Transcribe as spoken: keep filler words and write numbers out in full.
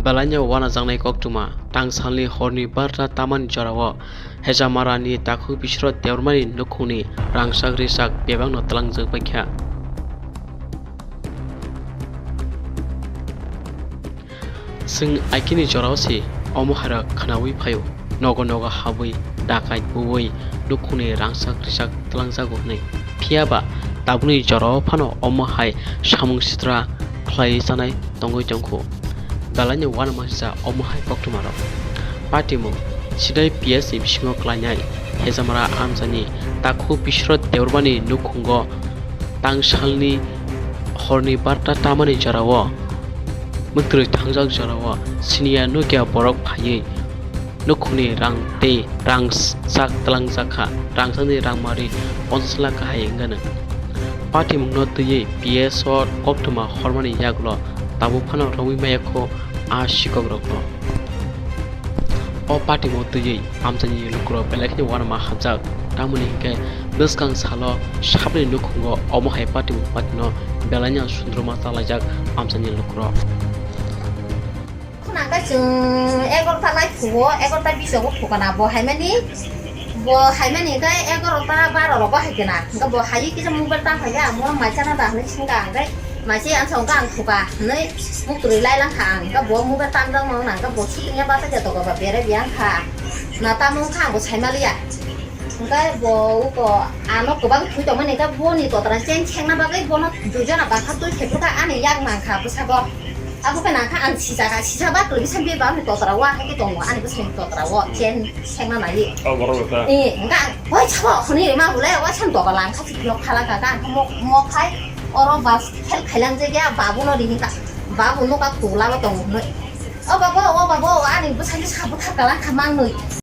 Belaino wanajaknai koktwma, tangsalni horni barta tamani jorao Hejamarani takhuk Biswanath Debbarmani nukhungni rangchak richak bebakno tlangjak baikha. Chwng aikini jorao se omo hairok khnaui phaio, nogo nogo habwi dakait buwi nukhungni rangchak richak tlangjago hwnwi. Phiya ba tabukni jorao phano omo hai samung sitra khlaiwi chanai tongwi tongkhu. Belaino uanama kisa omo hai koktwmarok. Patimung, Sidai P S ni bisingo klainai Hejamara amchaini takhuk Biswanath Debbarmani nukhungo tangsalni horni barta tamani jorao, mwtrwi thangjak jorao siniya nukya borok phaiwi nukhungni rang tei rangchak tlangjak kha, rangchakni rangmari ponchash lakh kahai wngya nw. Patimungno twiwi P S o koktwma hormani yagulo tabuk phano romwi maya kho a sikokrokno. O patimung twiwi amchaini lukurok belai kheno uanama hamjak, tamoni hinkhe bwskang salo sabni nukhungo omo hai patimung patino belaino sundruma chalaijak amchaini lukurok. Khuna khe chwng egarota lai phuo, egarota bish o bo phukana bo haimani, bo haimani khe egarota baro rok bo hai khena. Hwnkhe bo hai kisa mobile tang phai khe ang bono mai chana da hwnwi swngkha, hwnkhe mai se ang sa hwnkhe ang phuka hwnwi muktwi lai lang kha ang. Hwnkhe bo mobile tang jak mano hwnkhe bo shooting ya bachai ya doga ba berai biya wngkha. Na tamo wngkha ang bo sai maliya. Hwnkhe bo uko ano kwbang thwi tongmani khe boni totra chen sengna bagwi bono duijona bangkha twi khe phurkha ani yak mankha bwsabo. Abo khe nangkha ang sijak, sijak ba kwlwi bwsani bebak ni totra o, ahai khe tongo ani bwsani totra o chen sengna naiwi. O borok rok ta? Eh, hwnkhe ang, "Oi, sabo," hwnwi rwma bole, o san doga langkha si phiyok phala kha, ang khe mo, mo khai oro bus fail khailang je ya, babu no ri hwnkha, babu nokha tula bo tongo hwnwi. "O babu, o babu, ani bwsani sabo thar kalang kha mangnwi."